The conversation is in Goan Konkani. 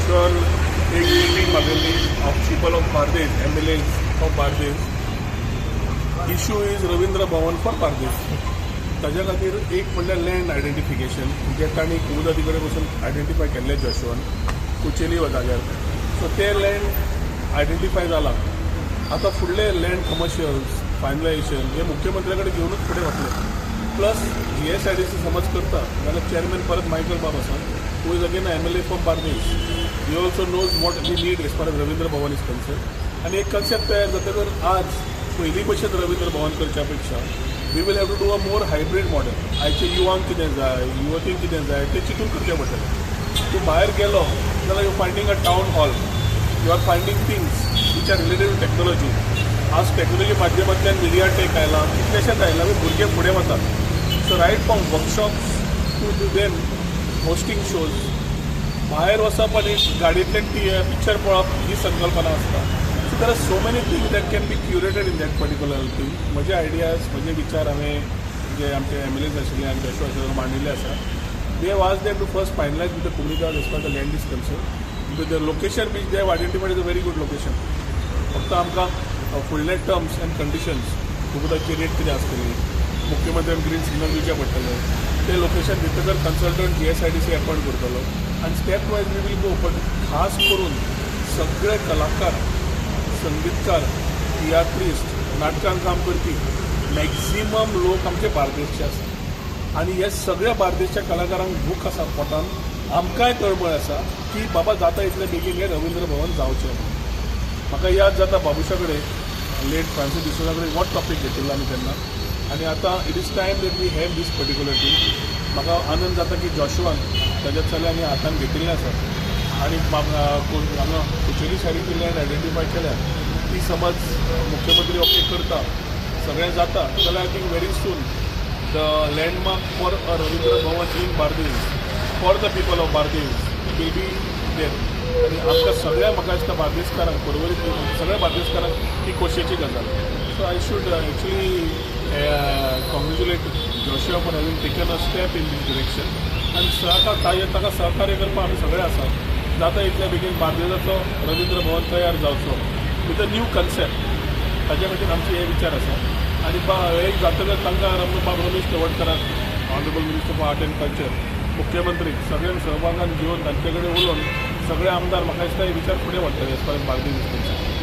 बद्दल एक मिटींग मागयल्ली of people of Bardez, MLAs of Bardez. Issue is Ravindra Bhavan for Bardez. ताज्या खातीर एक म्हणल्यार लँड आयडेंटिफिकेशन, जे तांणी कुमुदादी कडेन बसून आयडेंटिफाय केल्लें जॉशुआन कुचेली जाग्यार. सो ते लँड आयडेंटिफाय जाला. आतां फुडले लँड कमर्शियल्स फायनलायजेशन हे मुख्यमंत्र्या कडेन घेवनूच फुडें वतले. प्लस जीएसआयडीसी समज करता जाल्यार चेअरमॅन परत मायकल बाब आसा, who is again MLA from Bardez. He also knows what we need as far as Ravindra Bhavan is concerned. आनी एक कन्सेप्ट तयार जातकर आज पयलीं भशेन रवींद्र भवन करच्या पेक्षा we will have to do a more hybrid model. आयचे युवांक कितें जाय, युवतींक कितें जाय तें चिंतून करचें पडटलें. तूं भायर गेलो जाल्यार you finding a town hall, you are finding things which are related to technology. आज टॅक्नोलॉजी माध्यमांतल्यान मिडिया टेक आयला, कितलेशेच आयला, भुरगे फुडें वतात. So right from workshops to do them hosting shows, भायर वचप आनी गाडयेंतल्यान पिक्चर पळोवप ही संकल्पना आसता. So there are so many things that can be curated in that particular thing. म्हजे आयडियाज, म्हजे विचार हांवें जे आमचे एमएलएज आशिल्ले आनी जॉशुआ आशिल्ले मांडिल्ले आसा. We have asked them to first finalize with the comunidad as far the land is concerned. The location which they have identified is a very good location. फक्त आमकां फुडले टर्म्स एंड कंडिशन्स, कुमुदाची रेट कितें आसतली, मुख्यमंत्र्यान ग्रीन सिग्नल दिवचें पडटलें. ते लोकेशन दितकर कन्सल्टंट जीएसआयडीसी अपॉयंट करतलो आनी step wise we will go. But खास करून सगळे कलाकार, संगीतकार, तियात्रिस्ट, नाटकान काम करपी मॅक्झिमम लोक आमचे बार्देसचे आसा आनी हे सगळ्या बार्देसच्या कलाकारांक भूक आसा पोटान. आमकांय तळमळ आसा की बाबा जाता इतले बेगीन हें रवींद्र भवन जावचें. म्हाका याद जाता बाबुशा कडेन, लेट फ्रांसीस डिसोजा कडेन हो टॉपीक घेतिल्लो आमी तेन्ना आनी आतां it is time that we have this particular thing. म्हाका आनंद जाता की जॉशुआन ताज्या चल्यान हातान घेतिल्लें आसा आनी हांगा कुचेली सायडीची लँड आयडेंटिफाय केल्या. ती समज मुख्यमंत्री ओके करता, सगळें जाता जाल्यार I think very soon the landmark for a Ravindra Bhavan in Bardez for the people of Bardez will be there. आनी आमकां सगळ्या, म्हाका दिसता बार्देसकारांक, पर्वरी सगळ्या बार्देसकारांक ही खोशयेची गजाल. So I should actually congratulate Joshua for having taken a step in this direction. आनी सहकार ताका सहकार्य करपाक आमी सगळे आसा. जाता इतल्या बेगीन बार्देजाचो रवींद्र भवन तयार जावचो विथ अ न्यू कन्सेप्ट, ताच्या खातीर आमचे हे विचार आसा. आनी एक जातकच तांकां बाब Ramesh तवडकाराक, honourable minister for art and culture, मुख्यमंत्री, सगळ्यांक सहभागान घेवन तांचे कडेन उलोवन सगळे आमदार म्हाका दिसता हे विचार फुडें व्हरतले as far as Bardez is concerned.